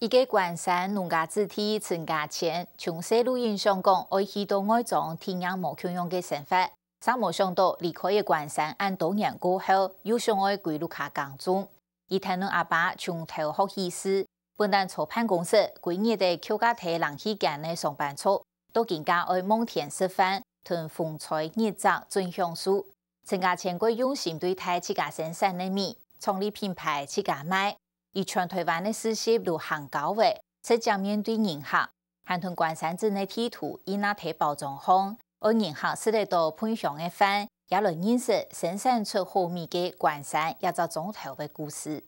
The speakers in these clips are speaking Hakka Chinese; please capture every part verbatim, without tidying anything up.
一個關山農家子弟陳家千，從細路印象講，愛去到外庄體驗無共樣个生活。嗄無想到，離開个關山恁多年過後，又想愛歸屋下耕種。佢跈等阿爸從頭學起事，本旦坐辦公室，歸日仔跼加在冷氣間个上班族，到今下愛望天食飯，同風吹日曬盡享受。陳家千過用心對待自家生產个米，創立品牌自家賣， 佢全臺灣个四十都行交仔，直接面對人客，還同關山鎮个地圖印啊在包裝項，愛人客食得到歕香个飯，也來認識生產出好米个關山這隻莊頭个故事。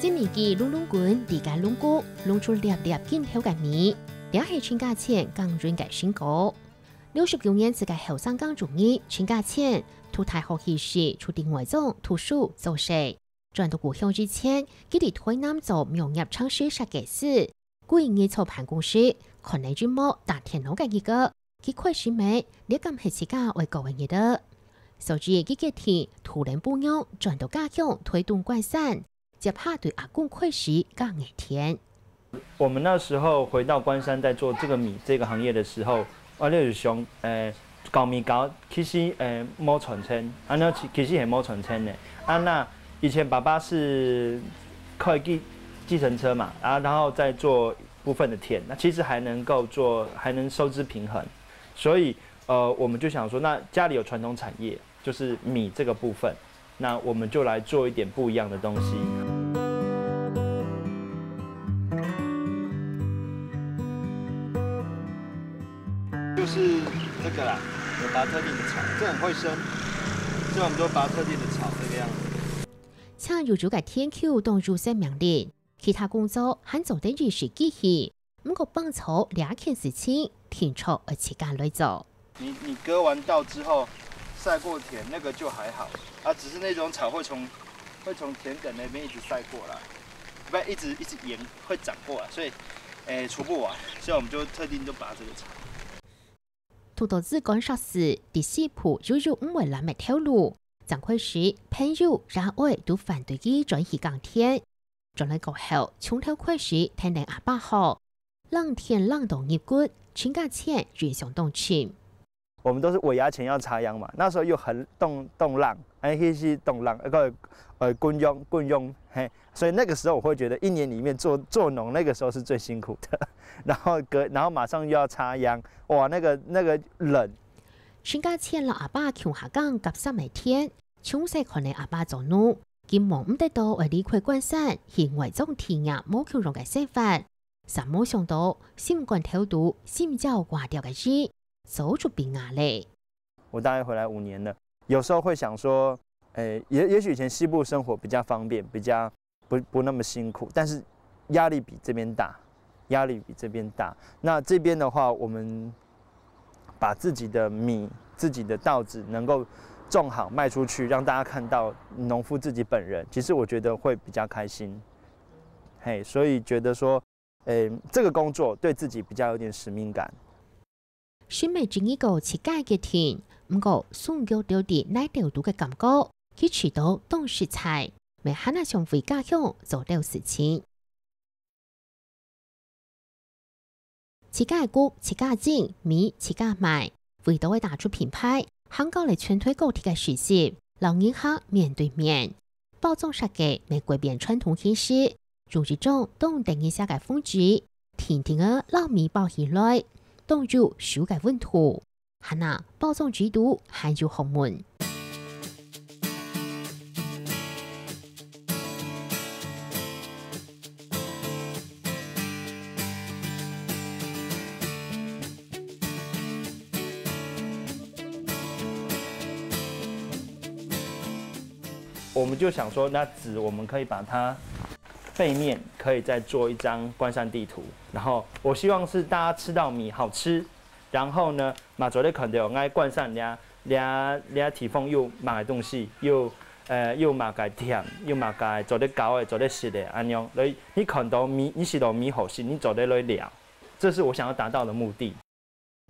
一面機隆隆滾，裡間隆咕，隆出粒粒緊透个米。這係陳家千耕耘个成果。六十九年次个後生耕種人，陳家千，讀大學起時就在外庄讀書做事。轉到故鄉以前，佢在臺南做農業程序設計師，歸日坐辦公室，看等一目打電腦个一個，佢開始愐，這敢係自家愛過个日仔。所以佢決定，渡等餔娘轉到家鄉臺東關山， 接下對阿公開始耕个田。我們那時候回到關山，在做這個米這個行業的時候，啊，你就想，呃，搞米搞，其實，呃，無賺錢，啊，那其其實也無賺錢的。啊，那以前爸爸是開計計程車嘛，啊，然後再做部分的田，那其實還能夠做，還能收支平衡。所以，呃，我們就想說，那家裡有傳統產業， 就是米這個部分，那我們就來做一點不一樣的東西。就是這個啦，有拔特定的草，這很會生，所以我們都拔特定的草，這個樣子。請有竹个田坵當有生命力，其他工作還做得一時機器，毋過挷草這件事情，定著愛自家來做。 你你割完稻之後，曬過田那個就還好，啊，只是那種草會從會從田埂那邊一直曬過來，不，一直一直沿會長過來，所以，誒，除不完，所以我們就特定就拔這個草。讀到資管碩士，在西部又有毋會爛个頭路，正開始朋友也愛都反對佢轉去耕田。轉來過後，從頭開始跈等阿爸學， 冷天冷到入骨，陳家千印象當深。我們都是尾牙前要插秧嘛，那時候又很凍凍冷，哎，那是凍冷，那個呃滾秧滾秧，嘿，所以那個時候我會覺得一年裡面做做農那個時候是最辛苦的，然後隔然後馬上又要插秧，哇，那個那個冷。陳家千摎阿爸共下耕甲三个田，從細看等阿爸做農，佢望毋得到會離開關山去外庄體驗無共樣个生活。 煞無想到，心肝頭肚心焦掛吊个事，早就變芽咧。我大概回來五年了，有時候會想說，誒，也也許以前西部生活比較方便，比較不不那麼辛苦，但是壓力比這邊大，壓力比這邊大。那這邊的話，我們把自己的米、自己的稻子能夠種好賣出去，讓大家看到農夫自己本人，其實我覺得會比較開心。嘿，所以覺得說，誒，這個工作對自己比較有點使命感。心裡只有一個自家个田，毋過手腳留在泥兜肚个感覺，佢試著當實在，乜還係想為家鄉做兜事情。 自家个穀自家種，米自家賣，為著愛打出品牌，行到了全台各地个市集，摎人客面對面。包裝設計乜改變傳統形式，用一種當得人惜个封紙，定定仔摎米包起來，當有手个溫度。 還啊，包裝制度還有學問。我們就想說，那紙我們可以把它背面可以再做一張關山地圖，然後我希望是大家吃到米好吃，然後呢，嘛做得看到𠊎關山這這這地方有麼个東西，有呃，有麼个甜，有麼个做得搞个，做得食个，恁樣。所以你看到味，你食到味好食，你做得來尞。這是我想要達到的目的。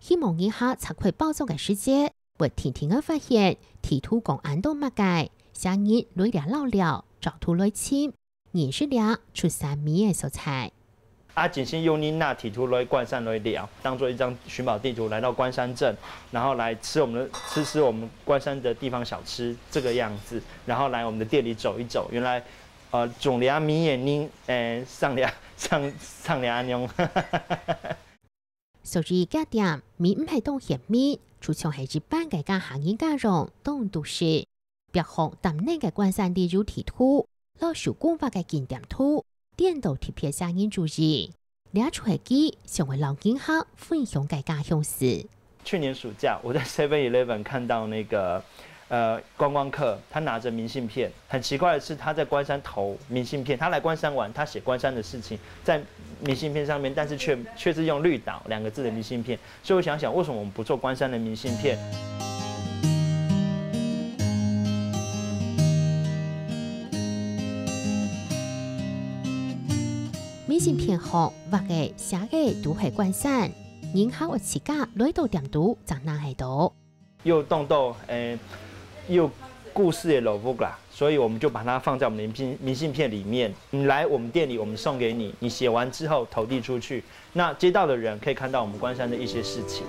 希望日後拆開包裝个時節，會定定仔發現，地圖講恁多麼个，請人來這尞尞，照圖來尋，認識這出產味个所在。 啊，真係有人拿地圖來關山來尞，當作一張尋寶地圖來到關山鎮，然後來吃我們的，吃吃我們關山的地方小吃這個樣子，然後來我們的店裡走一走，原來，呃，種這味个人，誒，生這，生，生這恁樣。所以，該店味毋係當顯味，就像係一般个家下人家用，當都市。 標項擔等个關山旅遊地圖，老手工畫个景點圖，顛倒特別吸引人注意。這就係佢想愛摎人客分享个家鄉事。去年暑假，我在Seven Eleven看到那個，呃，觀光客，他拿著明信片。很奇怪的是，他在關山投明信片，他來關山玩，他寫關山的事情在明信片上面，但是卻，卻是用綠島兩個字的明信片。 所以我想想，為什麼我們不做關山的明信片？明信片項畫个、寫个都係關山，人客愛自家來到店肚正拿得到。有當多，誒，有故事个老屋啦，所以我們就把它放在我們的明信，明信片裡面。你來我們店裡，我們送給你，你寫完之後投遞出去， 那接到的人可以看到我們關山的一些事情。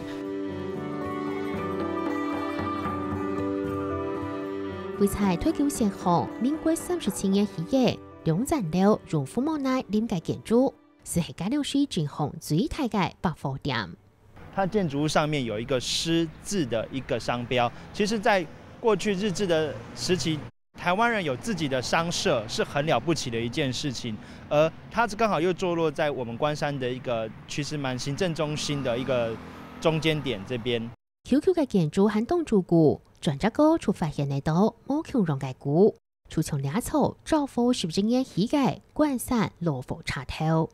位在台九線項，民國三十七年起个兩層樓用紅毛泥臨个建築，就係該當時鎮項最大个百貨店。它建築物上面有一個獅字的一個商標，其實在過去日治的時期， 台灣人有自己的商社是很了不起的一件事情，而它剛好又坐落在我們關山的一個其實蠻行政中心的一個中間點這邊。舊舊个建築還當舊古，轉隻角就發現得到無共樣个古，就像這座昭和十一年起个關山老火車頭。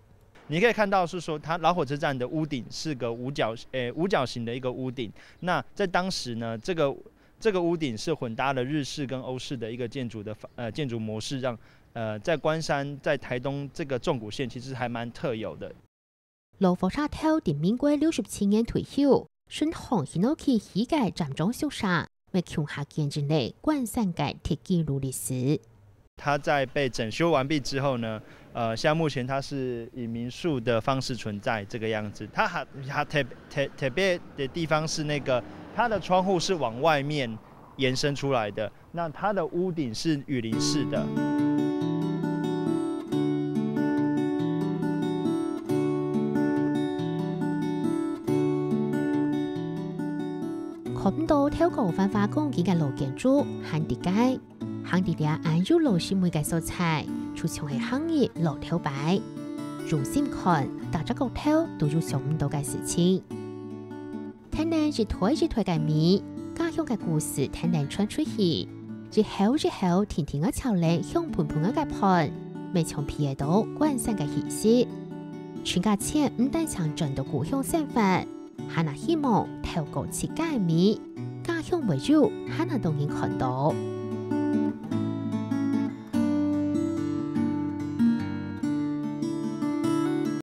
你可以看到是說，它老火車站的屋頂是個五角，呃，五角形的一個屋頂。那在當時呢，這個 這個屋頂是混搭了日式跟歐式的一個建築的方，呃，建築模式，讓，呃，在關山、在台東這個縱谷線其實還蠻特有的。老火車頭在民國六十七年退休，順行新屋區起个站長宿舍，乜共下見證了關山个鐵紀錄歷史。 它在被整修完畢之後呢，呃，現在目前它是以民宿的方式存在這個樣子。它還，還特，特，特別的地方是那個，它的窗戶是往外面延伸出來的，那它的屋頂是雨淋式的。看毋到透過繁華光景个老建築，還在該。 行在這恁有老式味个所在，就像係行入老頭擺。用心看，逐隻角頭都有想毋到个事情。聽等一代一代个味，家鄉个故事聽等傳出去，一口一口定定仔摷等香噴噴个个飯，乜像鼻得到關山个氣息。全家錢毋單淨賺到故鄉生活， 還係希望透過自家个味，家鄉味緒還係當人看到。